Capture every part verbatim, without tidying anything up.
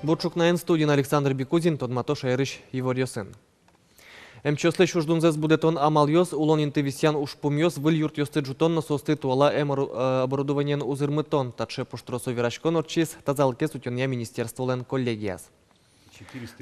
Бур ӵукнаен, студиын Александр Бекузин. Тодмато шаерысь иворъёсын. Эмчиослэсь уждунзэс будэтон амалъёс, улон инты висъян ужпумъёс, выль юртъёсты ӝутон но соосты туала эм ору-, э, оборудованиен узырмытон — таӵе пуштросо вераськон ортчиз тазалыкез утёнъя министерстволэн коллегияз.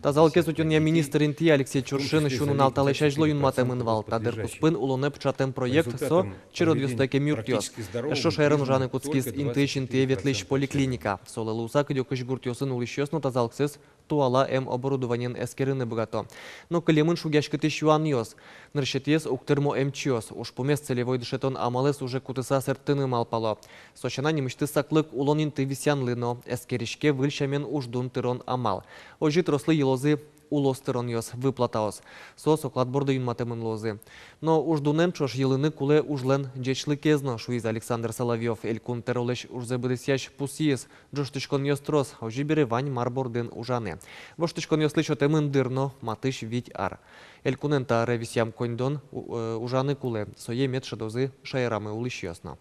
Тазалыкез утёнъя министр интые Алексей Чуршин сю нунал талэсь азьло юнматэмын вал. Та дыр куспын улонэ пыӵатэм проект — со черодъёстэк эмъюртъёс. Эшшо шаерын ужаны кутскиз интыысь интые ветлӥсь поликлиника. Солы луыса кыдёкысь гуртъёсын улӥсьёс но тазалыксэс туала эм оборудованиен эскерыны быгато. Но кылемын шугъяськытӥсь юанъёс. Нырысетӥез — уг тырмо эмчиос. Ужпумез, целевой дышетон амалэз уже кутыса сэрттыны малпало. Со сяна, нимысьтыз саклык улон инты висъянлы но. Эскериське выль сямен уждун тырон амал. Озьы трослы йылозы улос тыронъёс, выплатаос. Соос оклад борды юнматэмын луозы. Но уждунэн ӵош йылыны кулэ ужлэн ӟечлыкез но, шуиз Александр Соловьёв. Элькун тӧролэсь ужзэ быдэсъясь пусйиз: ӝожтӥськонъёс трос, озьы бере вань мар бордын ужаны. Воштӥськонъёслы сётэмын дыр но — матысь вить ар. Элькунэн та аре висъям коньдон у-, э, ужаны кулэ, сое мед шӧдозы шаерамы улӥсьёс но.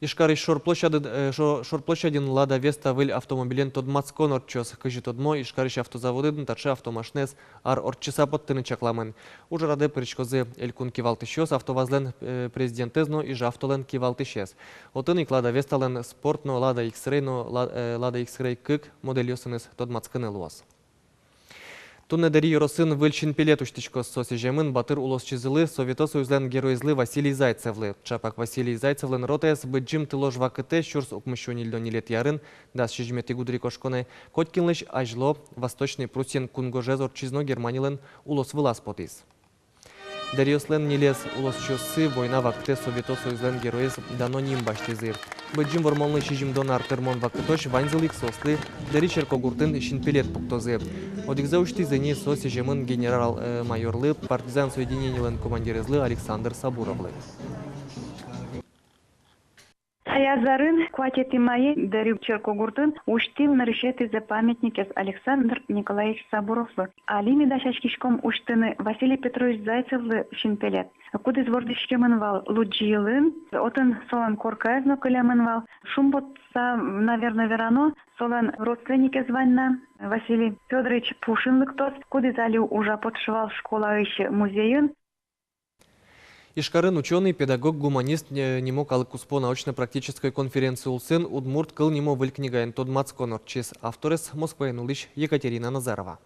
Ижкарысь шор площадьын, э, шо-, шор площадьын Лада Веста выль автомобилен тодматскон ортчоз. Кызьы тодмо, Ижкарысь автозаводын таӵе автомашинаез ар ортчыса поттыны чакламын. Ужрадэ пыриськозы элькун кивалтӥсьёс, АвтоВАЗлэн, э, президентэз но Ижавтолэн кивалтӥсез. Отын ик Лада Весталэн спорт но, Лада Икс-Рей но, Ла-, э, Лада Икс-Рей кык модельёсыныз тодматскыны луоз. Туннэ Дэри ёросын выль синпелет усьтӥськоз. Со сӥземын батыр улосчизылы, Совето Союзлэн Героезлы Василий Зайцевлы. Чапак Василий Зайцевлэн ротаез Быдӟым тылож вакытэ, сюрс укмыссю ньыльдон ньылетӥ арын, дас сизьыметӥ гудырикошконэ, котькинлэсь азьло Восточной Пруссиен кунгожез ортчиз но Германилэн улос вылаз потӥз. Дэриослэн ньылез улосчиоссы война вакытэ Совето Союзлэн Героез дано ним басьтӥзы. Быдӟым Вормонлы сизьымдон ар тырмон вакытозь ваньзылы ик соослы Дэри черкогуртын синпелет пуктозы. Одӥгзэ усьтӥзы ни, со сӥземын генерал, э, майорлы, партизан соединенилэн командирезлы Александр Сабуровлы. Таяз арын, куатетӥ мае, Дэри черкогуртын усьтӥм нырысетӥзэ памятникез Александр Николаевич Сабуровлы. Али ми дасяськиськом усьтыны Василий Петрович Зайцевлы синпелет, кудӥз вордӥськемын вал Лудӟи йылын. Отын солэн коркаез но кылемын вал. Шумпотыса, наверно, верано, солэн родственникез вань на, Василий Фёдорович Пушин лыктоз, кудӥз али ужа потыса вал школаысь музейын. Ижкарын учёный, педагог, гуманист, э, нимо калык куспо научно-практической конференция улсын удмурт кыл нимо выль книгаен тодматскон ортчиз. Авторез — Москваын улӥсь Екатерина Назарова.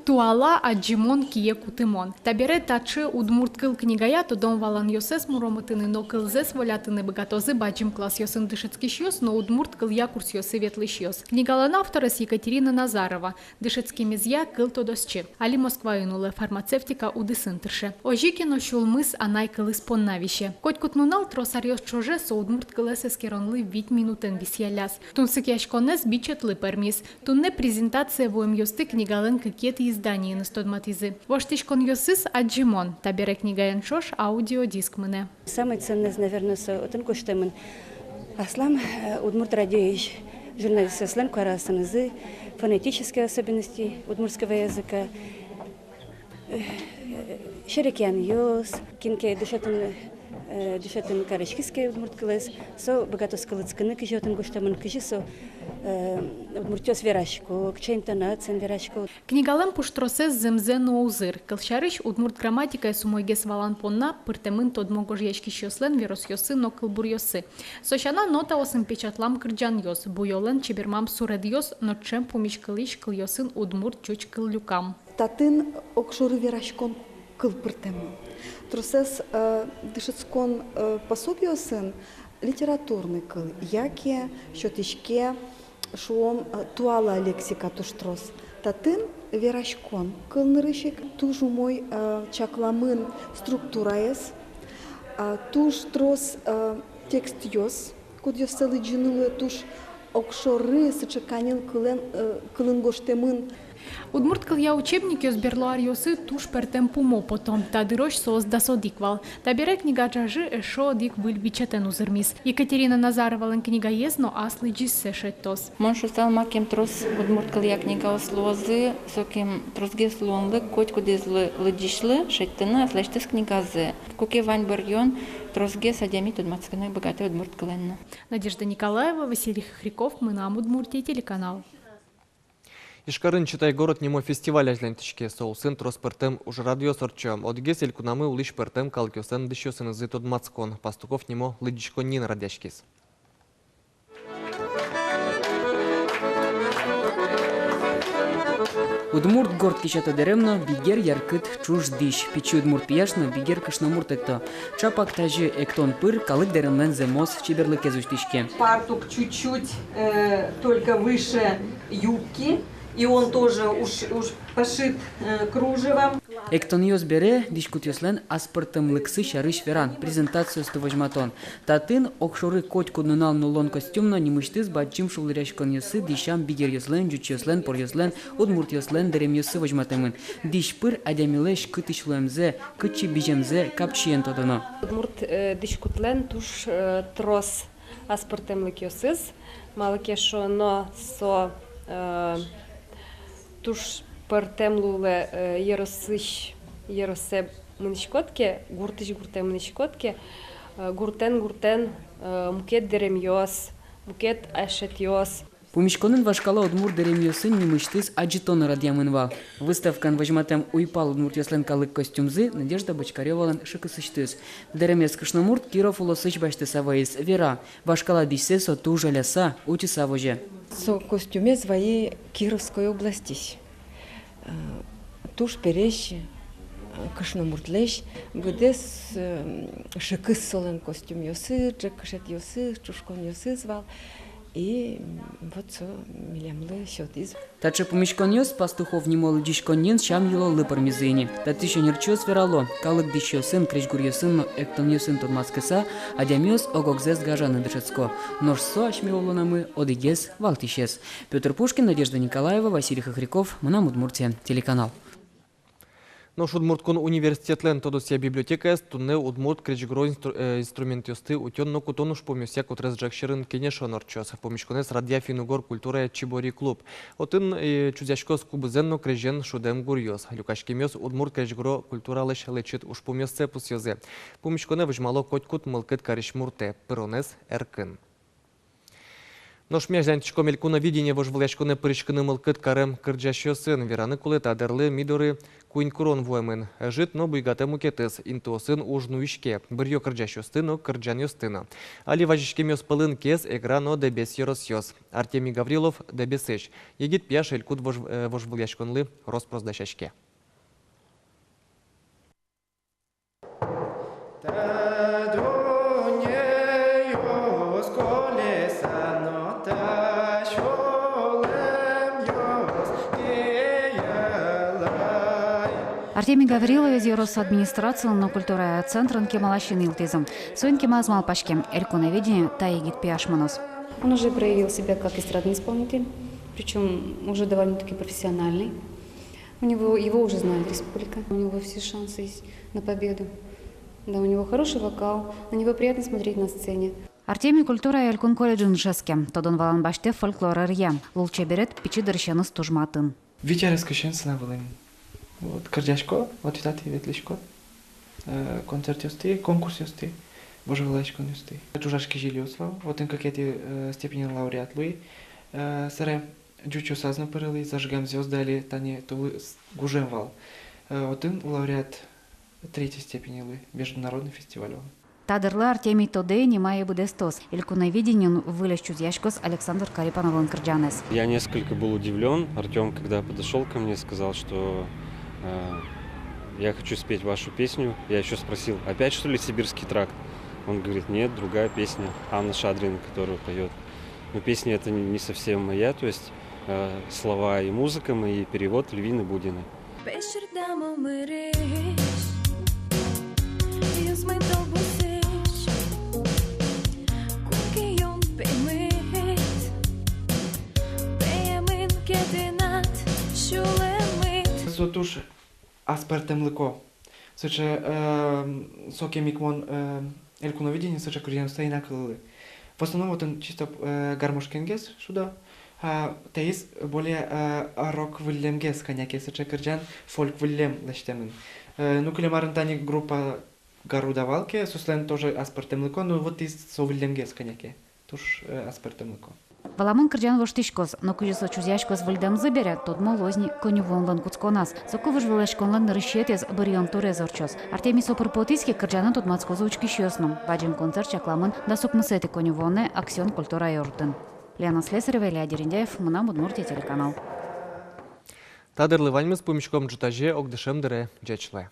«Туала адӟымон, кие кутымон». Табере таӵе удмурт кыл книгая тодон-валанъёссэс муромытыны но кылзэс волятыны быгатозы бадӟым классъёсын дышетскисьёс но удмурт кылъя курсъёсы ветлӥсьёс. Книгалэн авторез — Екатерина Назарова. Дышетскемезъя кыл тодосчи. Али Москваын улэ, фармацевтика удысын тырше. Озьы ке но сюлмыз анай кылыз понна висе. Котькуд нунал трос аръёс ӵоже со удмурт кылэз эскеронлы вить минутэн висъялляз. Тунсыкъяськонэз бичетлы пӧрмиз. Туннэ презентацие вуэмъёсты книгалэн кыкетӥ изданиеныз тодматӥзы. Воштӥськонъёсыз адӟымон. Табере книгаен ӵош аудиодиск мынэ. Самой ценноез, наверно, со отын гожтэмын: аслам, э, удмурт радиоысь журналистъёслэн куараосынызы, фонетические особенности удмуртского языка, э, серекъянъёс, кин ке дышетыны, э, дышетыны кариськиз ке удмурт кылэз, со быгатоз кылзӥськыны, кызьы отын гожтэмын, кызьы со, э, удмуртъёс верасько, кыӵе интонациен верасько. Книгалэн пуштросэз зэмзэ но узыр. Кылсярысь, удмурт грамматикаез умойгес валан понна пыртэмын тодмо гожъяськисьёслэн веросъёссы но кылбуръёссы. Со сяна, нотаосын печатлам кырӟанъёс, буёлэн чебермам суредъёс но ӵем пумиськылӥсь кылъёсын удмурт ӟуч кыллюкам. Татын огшоры вераськон кыл пыртэмын. Тросэз, э, дышетскон, э, пособиосын литературный кыл яке сётӥське, шуом, э, туала лексика туж трос. Татын вераськон кыл нырысь ик. Туж умой, э, чакламын структураез, а, туж трос, э, текстъёс, кудъёссэ лыдӟыны луэ туж огшоры, сыӵе каньыл кылын, э, кылын гожтэмын. Удмурт кылъя учебникъёс берло аръёсы туж пӧртэм пумо пото. Та дырозь соос дас одӥг вал. Табере книга ӵоже эшшо одӥг выль бичетэн узырмиз. Екатерина Назаровалэн книгаез но ас лыдӟисьсэ шедьтоз. Мон шуысал, макем трос удмурт кылъя книгаос луозы, сокем тросгес луонлык котькудӥзлы лыдӟисьлы шедьтыны аслэсьтыз книгазы. Куке вань быръён, Тросгес адями тодматскыны быгатэ удмурт кылэн но. Надежда Николаева, Василий Хохряков, «Мынам Удмуртие» телеканал. Ижкарын «Читай, город» нимо фестиваль азьланьтӥське. Со улсын трос пӧртэм ужрадъёс ортчо. Одӥгез — элькунамы улӥсь пӧртэм калыкъёслэн дӥсьёсынызы тодматскон. Пастухов нимо лыдӟиськонниын радъяськиз. Удмурт горд кисято дэрем но бигер яркыт ӵуж дӥсь. Пичи удмурт пияш но бигер кышномурт экто. Чапак тазьы эктон пыр калык дэремлэн зэмос чеберлыкез усьтӥське. Фартук чуть-чуть, э, только выше юбки, и он тоже уш-, уш-, пошит, э, кружевом. Эктонъёс бере дӥськутъёслэн аспӧртэмлыксы сярысь веран, презентациосты возьматон. Татын огшоры котькуд нунал нуллон костюм но нимысьтыз бадӟым шулдыръяськонъёсы дӥсям бигеръёслэн, ӟучъёслэн, поръёслэн, удмуртъёслэн дэремъёссы возьматэмын. Дӥсь пыр адямилэсь кытысь луэмзэ, кытчы быземзэ капчиен тодоно. Удмурт, э, дӥськутлэн туж, э, трос аспӧртэмлыкъёсыз, малы ке шуоно со, э, туж пӧртэм луэ, э, ёросысь ёросэ мынӥськод ке, гуртысь гуртэ мынӥськод ке, э, гуртэн гуртэн, э, мукет дэремъёс, мукет асьсэтъёс. Пумиськонын вашкала удмурт дэремъёсын нимысьтыз адӟытон радъямын вал. Выставкаын возьматэм уйпал удмуртъёслэн калык костюмзы Надежда Бочкарёвалэн шыкысысьтыз. Дэремез кышномурт Киров улосысь басьтыса ваиз, вера, вашкала дӥсьсэ со туж жаляса, утьыса возе. Со костюмез вайи Кировской областьысь. Э, туж пересь, э, кышномуртлэсь, быдэс, э, шыкыс солэн костюмъёсыз, ӝӧккышетъёсыз, ӵушконъёсыз вал. И, м, вот со милемлы сётӥз. Таӵе пумиськонъёс Пастухов нимо лыдӟиськонниын сям-йылоллы пӧрмизы ини. Татысь ӧнерчиос верало, калык дӥсьёсын, крезьгуръёсын но эктонъёсын тодматскыса, адямиос ог-огзэс гажаны дышетско. Нош со асьме улонамы одӥгез валтӥсез. Пётр Пушкин, Надежда Николаева, Василий Хохряков, «Мынам Удмуртие» телеканал. Нош Удмурт кун университетлэн тодосъя библиотекаяз туннэ удмурт крезьгуро инстру-, э, инструментъёсты утён но кутон ужпумъёсъя кутрес ӝӧк сьӧрын кенешон ортчоз. Пумиськонэз радъя финн-угор культурая «Чибори» клуб. Отын, э, чузъяськоз кубызэн но крезен шудэм гуръёс. Люкаськемъёс удмурт крезьгуро культуралэсь лэчыт ужпумъёссэ пусъёзы. Пумиськонэ возьмало котькуд мылкыд карись муртэ, пыронэз эркын. Нош ми азьланьтӥськом «Элькуновидение» вожвылъяськонэ пыриськыны мылкыд карем кырӟасьёсын. Вераны кулэ, та дырлы ми доры куинь курон вуэмын. Ӧжыт но буйгатэ мукетыз: интыосын уж нуиське, быръё кырӟасьёсты но, кырӟанъёсты но. Али вазиськемъёс пӧлын Кез, Эгра но Дэбес ёросъёс. Артемий Гаврилов Дэбесысь. Егит пияш элькун вож-, э, вожвылъяськонлы рос-прос дасяське. Та дуннеёс колеса но, та сюлэмъёс киялай. Артемий Гавриловез ёрос администрациын но культурая центрын кемалась ини йылтӥзы. Соин кемалась малпаське: «Элькуновидение» та егит пияш мыноз. Он уже проявил себя как эстрадный исполнитель, причём уже довольно-таки профессиональный. У него, его уже знает республика, у него все шансы есть на победу. Да, у него хороший вокал, на него приятно смотреть на сцене. Артемий культурая элькун колледжын дышетске, тодон-валан басьтэ фольклор ӧръя, лулчеберет пичи дырысеныз туж матын. Вить арескысен сцена вылын. Вот, кырӟасько, вот, ветлӥсько, э, концертъёсты, конкурсъёсты, вожвылъяськонъёсты. Ӵужась кизилиос вал, вот, отын кыкетӥ, э, степеньын лауреат луи, э, сэре. Ӟучъёсаз но пырылӥ, «Зажигам звёзды», али тани тулыс гужем вал. Э, отын лауреат третьей степени луи, международный фестиваль вал. Та дырлы Артемий тодэ ини, мае быдэстоз. «Элькуновидениын» выльысь чузъяськоз Александр Карипановлэн кырӟанэз. Я несколько был удивлён. Артём, когда подошёл ко мне, сказал, что, э, «Я хочу спеть вашу песню». Я ещё спросил: «Опять, что ли, «Сибирский тракт»?» Он говорит: «Нет, другая песня, Анна Шадрина, которую поёт». Но песня эта не, не совсем моя, то есть, э, слова и музыка мои, перевод Львины Будиной. Пе шырдам омырысь, юзмын долбусысь, куке ён пеймыт, пеймын ке тынад сюлэмыд. Со туж аспӧртэмлыко. Сыӵе, э, сокем ик мон, э, «Элькуновидение», сыӵе кырӟанъёсты ӧй на кылылы. В основном отын чисто, э, гармошкаенгес шудо, а таиз более, э, рок выллемгес, кӧня ке сыӵе кырӟан фольк выллем лэсьтэмын. Э, ну, кылем арын тани группа Гаруда вал ке, соослэн тоже аспӧртэмлыко, ну вот и со выллемгес кӧня ке. Туж, э, аспӧртэмлыко. Валамон, кырӟан воштӥськоз, но кызьы со чузъяськоз выльдэмзы бере, тодмо луоз ни коньывуонлэн кутсконаз. Соку вожвылъяськонлэн нырысетӥез, быръён турез ортчоз. Артемий со пыр потӥз ке, кырӟанэн тодматскозы учкисьёс но. Бадӟым концерт чакламын дас укмысэтӥ коньывуонэ «Аксион» культура юртын. Лена Слесарева, Илья Дерендяев, «Мынам Удмуртие» телеканал. Та дырлы ваньмыз. Пумиськом ӝытазе ог дышем дыре. Ӟеч луэ.